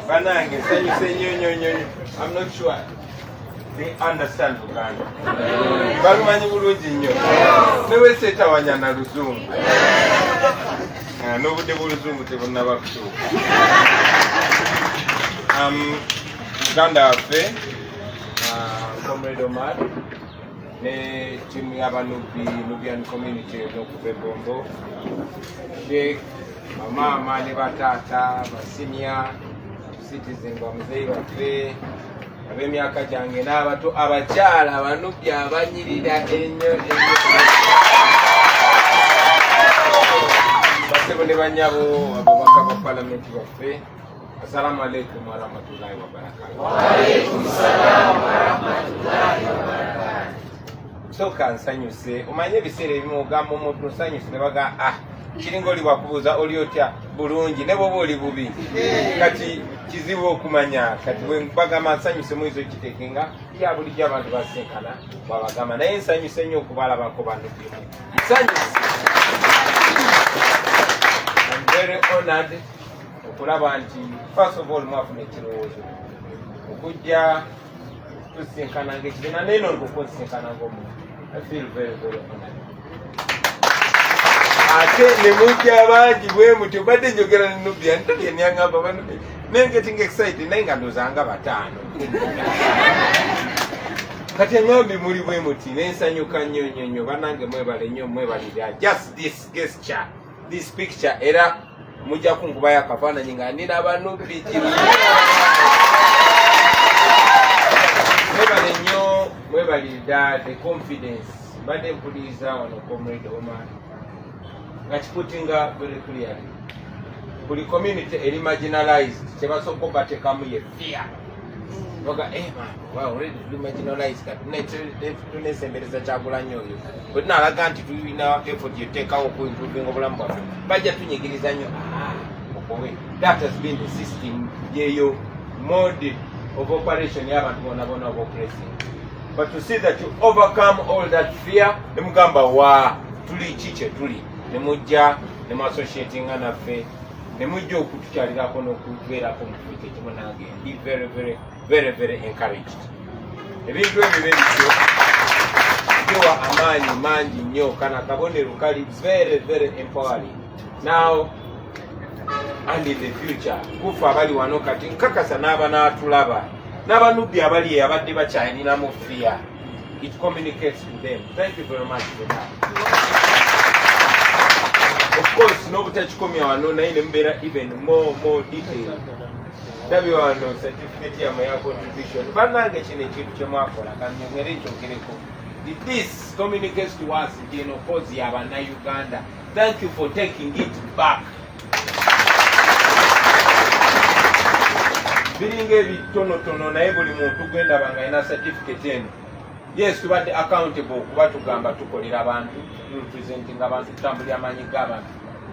Banange nsanyuse nnyo nnyo nnyo nnyo. I'm not sure they understand Luganda. Balumanyi bulungi nnyo. Ne weseetawanya na Luzungu. Ah, n'obudde bw'Oluzungu tebunnaba kutuuka. Muganda waffe, Comrade Omar ne ttiimu y'Abanubbi, Nubian community n'okuva e Bombo, Sheikh, bamaama ne bataata, basenior citizen, bamuzeeyi baffe ab'emyaka gyange n'abato, abakyala Abanubbi abanyirira ennyo ennyo, basebo ne banyabo, ababaka ba palamenti baffe, assalamu alaikum warahmatullahi wabarakatuh. Sooka nsanyuse. Omanye ebiseera ebimu ogamba omuntu nsanyuse ne baga, ah, kiringa oli wakubuuza oli otya, bulungi, ne bwoba oli bubi. Kati kizibu okumanya. Kati bwe bagamba nsanyuse, muyinza okiteeke nga kya bulijjo abantu basinkana babagamba, naye nsanyuse nnyo okubalabako. Banubbi, nsanyuse. I'm very honored okulaba nti first of all mwafuna ekirowoozo okujja tusinkana ng'ekibiina, naye nonkukunsinkana ng'omuntu. I feel very, very honored. Ate ne mujja bangi bwe mutyo. Badde njogera ne Nubia ntali enyaŋŋamba Banubia ne getting excited, naye nga ndozanga bataano. Kati eŋŋambi muli bwe muti, nensanyuka nnyo nnyo nnyo. Bannange, mwebale nnyo, mwebalira just this gesture, this picture. Era mujja kunkubayo akafaananyi nga ndina Banubbi kiri. Mwebale nnyo, mwebalira the confidence. Mbadde mpuliriza wano Comrade Omar nga kiputinga very clearly, buli community eri marginalized kyebasooka obateekamu ye fear. Baga, eh man, well, already tuli marginalized, kati tunesembereza Kyagulanyi oyo, bwe tunalaga nti tulina effort yeteekawo okuimprovinga obulamu bwaffe, bajja tunyigiriza nnyo. Ah, okowe, that has been the system, yeyo mode of operation y'abantu bona bona of oppressing. But to see that you overcome all that fear, ne mugamba wa tuli ki kye tuli, ne mujja ne muassociatinga naffe, ne mujja okutukyalirako n'okubeerako mu kifo kyekimu nange, ndi very, very, very, very encouraged. Ebintu ebyo bebityo biwa amaanyi mangi nnyo. Kana akabonero kali very, very empowering now and in the future. Kufa abali wano kati, nkakasa n'aba n'atulaba n'Abanubbi abali abadde bakyalinamu fear, it communicates to them. Thank you very much for that. Of course n'obutakikomya wano, naye ne mubeera even more detail. Ndabye wano certificate yammwe ya contribution. Bannange, kino ekintu kye mwakola, kanyongere nkyogereko. This communicates to us nti eno cause ya Bannayuganda. Thank you for taking it back. Biringa ebitonotono, naye buli muntu gwendaba nga alina certificate eno, yes, tubadde accountable kuba tugamba tukolera abantu, representing abantu, tutambulira amaanyi g'abantu,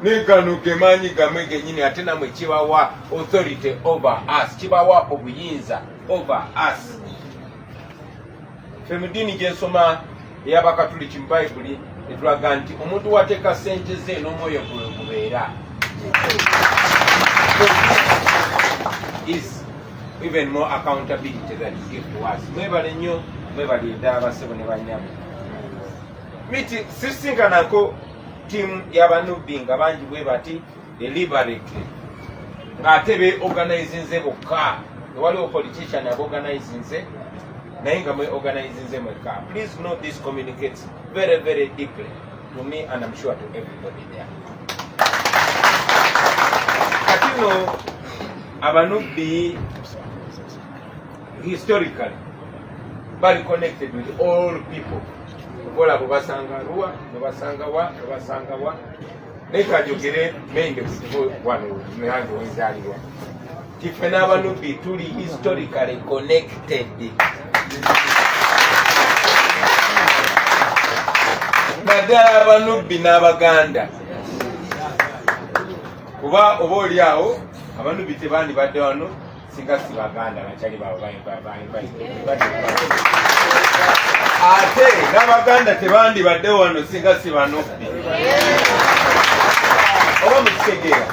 naye gano ge maanyi gamwe genyini. Ate namwe kibawa authority over us, kibawa obuyinza over us. Ffe mu ddiini gyensoma ey'Abakatuliki, mu Bayibuli etulaga nti omuntu wateeka sente ze n'omwoyo gwe gubeera. So this is even more accountability that you give to us. Mwebale nnyo, mwebale ddala, abasebo ne banyabo. Miti sisinkanako ttiimu y'Abanubbi nga bangi bwe bati deliberately, ng'ate be organizinze bokka. Tewaliwo politician abaorganizinze, naye nga mwe organizinze mwekka. Please know this communicates very, very deeply to me and I'm sure to everybody there. Kati no Abanubbi historically bali connected with all people. Okola bwebasanga Arua, bwebasanga wa, bwebasanga wa, naye kanjogere mende wano nange wenzaalirwa tife n'Abanubbi tuli historically connected, naddala Abanubbi n'Abaganda, kuba oba oli awo Abanubbi tebandibadde wano singa si Baganda bakyali baabwe. Ate n'Abaganda tebandibadde wano singa si Banubbi. Oba mukitegeera?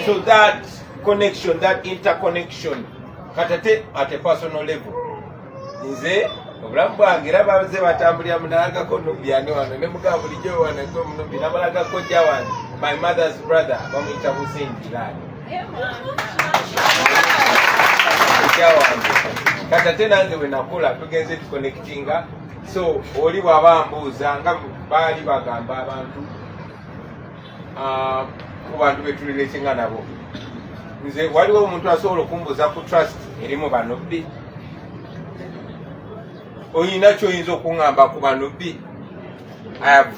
So that connection, that interconnection. Kati ate at a personal level, nze obulamu bwange era baze batambulira munalagako Nubian wano ne mugamba bulijjo wano gwe Munubi, namalagako jja wange, my mother's brother, bamuyita Hussein Bilal, kojja wange. Kati ate nange bwe nakula tugenze tuconnectinga. So oli bw'aba ambuuza nga baali bagamba abantu, ku bantu betulirekinga nabo, nze waliwo omuntu asobola okumbuuza ku trust erimu Banubbi? Oyina kyoyinza okuŋŋamba ku Banubbi? I have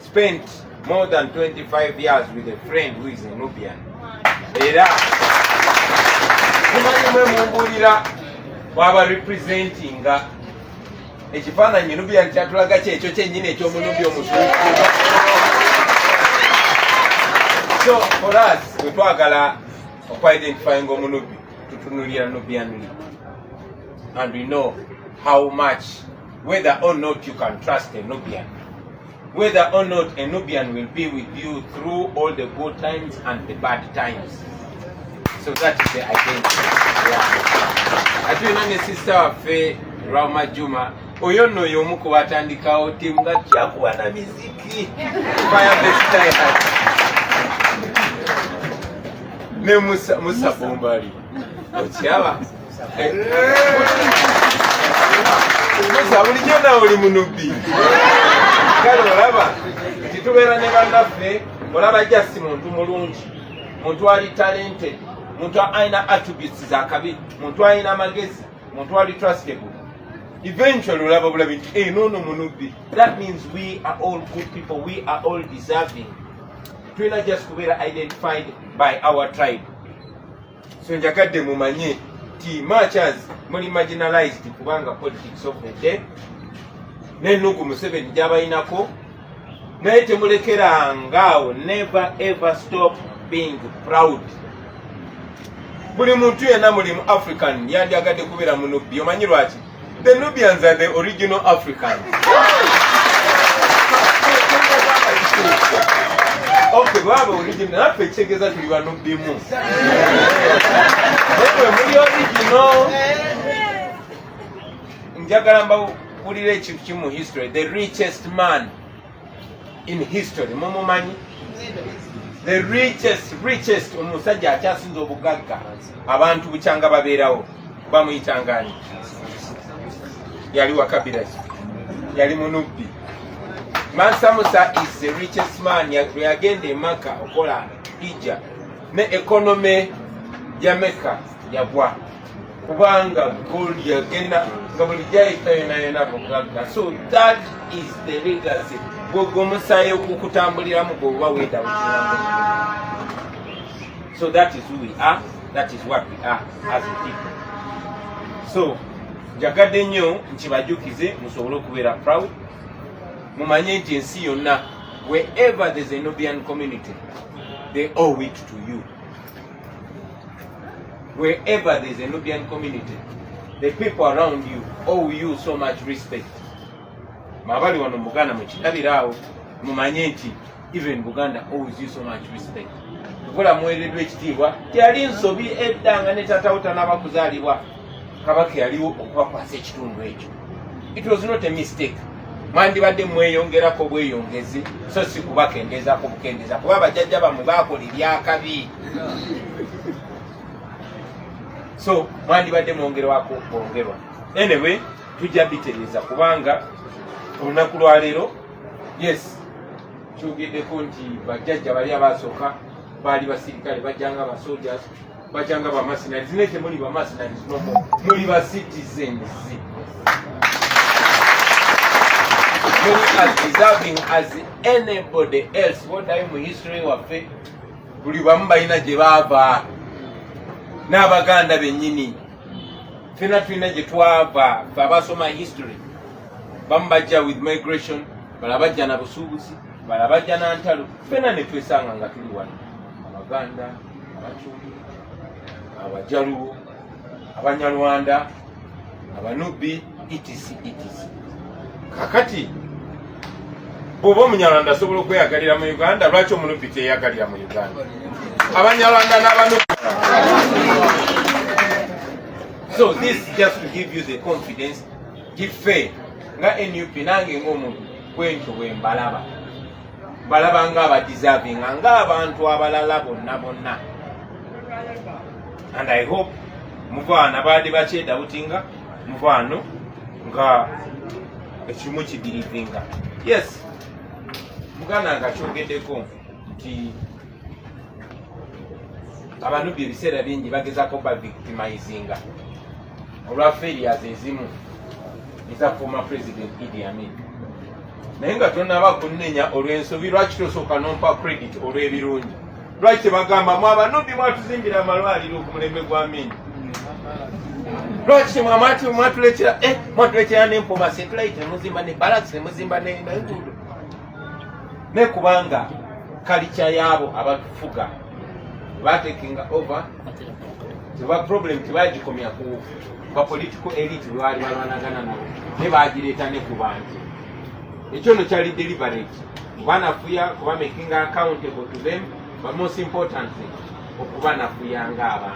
spent more than 25 years with a friend who is a Nubian. Era mumanyi mwe mumbuulira bwaba representinga ekifaananyi Nubian kyatulaga kyekyo kyennyini eky'Omunubi omutuufu. So for us, bwe twagala okuidentifyinga Omunubi, tutunulira Nubian Li and we know how much, whether or not you can trust a Nubian, whether or not a Nubian will be with you through all the good times and the bad times. So that is the identity, yeah. Ate olina ne sister waffe Rama Juma, oyo nno y'omu ku batandikawo tiimu nga kyakuba na miziki Firebase ne Musa, Musa Bombali, okyaba Musa bulijjo nawe oli Munubbi. Kale olaba nti tubeera ne bannaffe, olaba just muntu mulungi, muntu ali talented, muntu alina attributes zakabi, muntu alina amagezi, muntu ali trustable. Eventually olaba bulabi nti, "Hey, noono Munubbi." That means we are all good people, we are all deserving. Tulina just kubeera identified by our tribe. So njagadde mumanye ti much as muli marginalized kubanga politics of the day n'ennugu Museveni gyabayinako, naye temulekerangaawo. Never ever stop being proud. Buli muntu yenna muli mu African yandyagadde kubeera Munubbi. Omanyi lwaki? The Nubians are the original Africans. Okay, bwaba original, naffe ekitegeeza tuli Banubbimu, naye bwe muli original. Njagala mbawulire ekintu kimu mu history. The richest man in history mumumanyi? The richest omusajja akyasinza obugagga abantu bukyanga babeerawo bamuyitangani? Yali wa kabila ki? Yali Munubbi. Mansa Musa is the richest man. Lwe yagenda e Maka okola hijja, ne economy ya Mecca yagwa kubanga gold yagenda nga buli gyayita yona yona bugagga. So that is the legacy. Gwegwe omusaayi okukutambuliramu gweoba weedawukiramu. So that is who we are, that is what we are as a people. So njagadde nnyo nkibajukize musobole okubeera proud, mumanye nti ensi yonna, wherever there's a Nubian community, they owe it to you. Wherever there's a Nubian community, the people around you owe you so much respect. Mwabali wano mu Buganda mukirabiraawo, mumanye nti even Buganda owes you so much respect. Tukola muweereddwa ekitiibwa. Teyali nsobi edda nga ne taatawo tanaba kuzaalibwa, kabaka yaliwo okubakwasa ekitundu ekyo. It was not a mistake. Mwandibadde mweyongerako bweyongezi, so si kubakendeezako bukendeeza, kuba abajjajja bammwe baakola ebyakabi. So mwandibadde mwongerwako bwongerwa. Anyway, tujja bitereeza kubanga olunaku lwaleero, yes, kyogeddeko nti bajjajja bali abasooka baali basirikale, bajjanga ba soldiers, bajjanga ba mercenaries, naye temuli ba mercenaries no more, muli ba citizens. Muli as deserving as anybody else. Boddayo mu history waffe, buli bamu balina gye baava, n'Abaganda bennyini fena tulina gye twava. Fe abasoma history, bamu bajja with migration, bala bajja na busuubuzi, bala bajja na ntalo, fena ne twesanga nga tuli wano: Abaganda, Abacholi, Abajaluwo, Abanyarwanda, Abanubbi, etc etc. Kakati bw'oba Omunyarwanda asobola okweyagalira mu Uganda, lwaki Omunubbi teyeyagalira mu Uganda? Abanyarwanda n'Abanubbi. Wabarakatuh. So this just to give you the confidence, give faith nga NUP, nange ng'omuntu bwentyo bwe mbalaba, balaba nga abadeservinga ng'abantu abalala bonna bonna. And I hope muvaano abaadde bakyedoubtinga, muvaano nga ekimu kibelievinga. Yes, muganda nga kyogeddeko nti abanubbi ebiseera bingi bagezaako bavictimizinga olwa failures ezimu eza former President Idi Amin. Naye nga tonaba kunnenya olw'ensobi, lwaki tosooka nompa credit olw'ebirungi? Lwaki tebagamba mu abanubbi mwatuzimbira amalwaliro ku mulembe gwa Amin? Lwaki temwatuletera mwatuletera n'empoma satellite, nemuzimba ne barracks, nemuzimba n'enguudo? Naye kubanga culture yaabo abatufuga batakinga over, teba problem tebagikomya ku ba political elite bwe baali balwanagana nabo, ne bagireeta ne ku bantu. Ekyo no kyali deliberate kubanafuya, kuba making accountable to them, but most importantly okubanafuya ng'abantu.